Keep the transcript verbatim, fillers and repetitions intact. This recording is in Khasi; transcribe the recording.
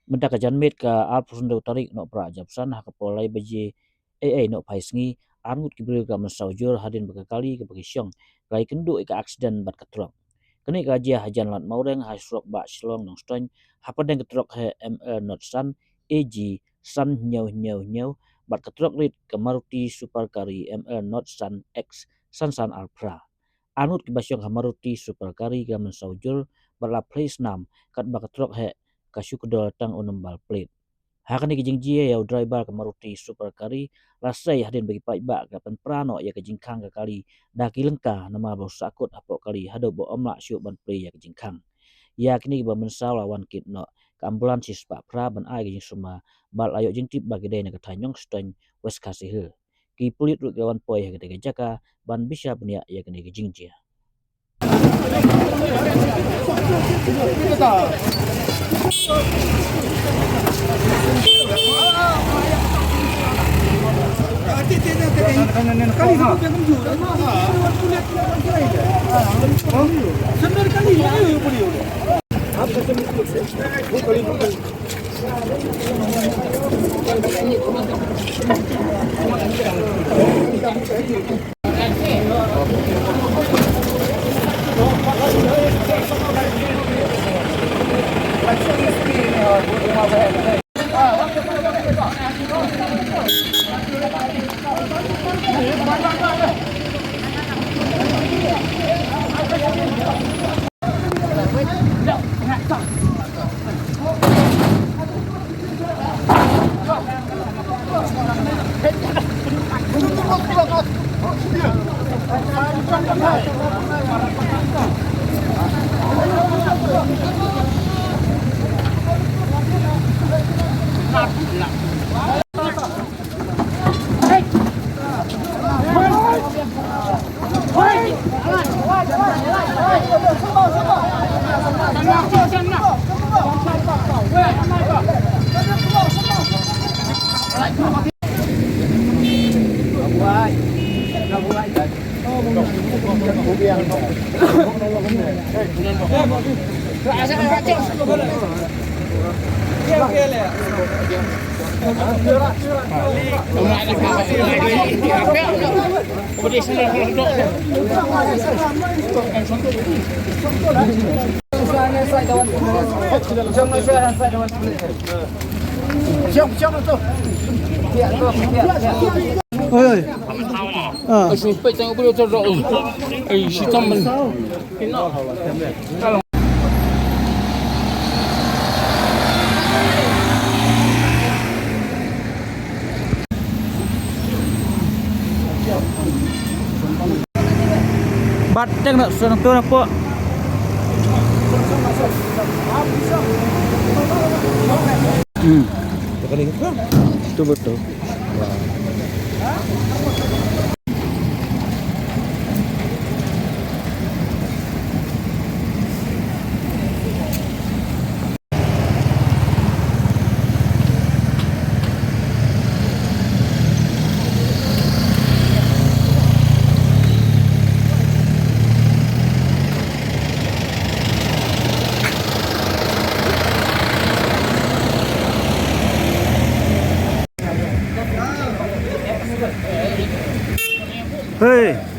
Mynta ka janmiet ka arphew hynriew tarik Nohprah japsan ha ka por lai baje ei ei nohphai sngi, arngut ki briew ki la mynsaw jur hadien ba ka kali kaba ki shong ka la ïakynduh ïa ka aksiden bad ka trok. Kane ka la jia hajan Lad Mawreng ha surok bah Shillong Nongstoiñ, hapdeng ka trok heh M L not san A G san hynñiew hynñiew hynñiew bad ka trok rit ka Maruti Super Carry M L not san X san san ar phra. Arngut kiba shong ha Maruti Super Carry ki la mynsaw jur bad la plie snam katba ka trok heh ka shu kdor tang u number plate. Ha kane ka jingjia ïa u driver ka Maruti Super Carry la sei hadien ba ki paidbah ki la pynpra noh ïa ka jingkhang ka kali da ki lyngka namar ba u sahkut hapoh kali haduh ba ym lah shuh ban plie ïa ka jingkhang. Ïa kine kiba mynsaw la wan kit noh ka ambulance shispah phra ban ai ka jingsumar bad la ïoh jingtip ba ki dei na ka thaiñ Nongstoiñ, West Khasi Hills. Ki pulit ruh ki la wan poi ha katei ka jaka ban bishar bniah ïa kane ka jingjia. Oi, oi. Ah. Bat teng nak suan tu nampak. Hmm. Tu betul. Hey.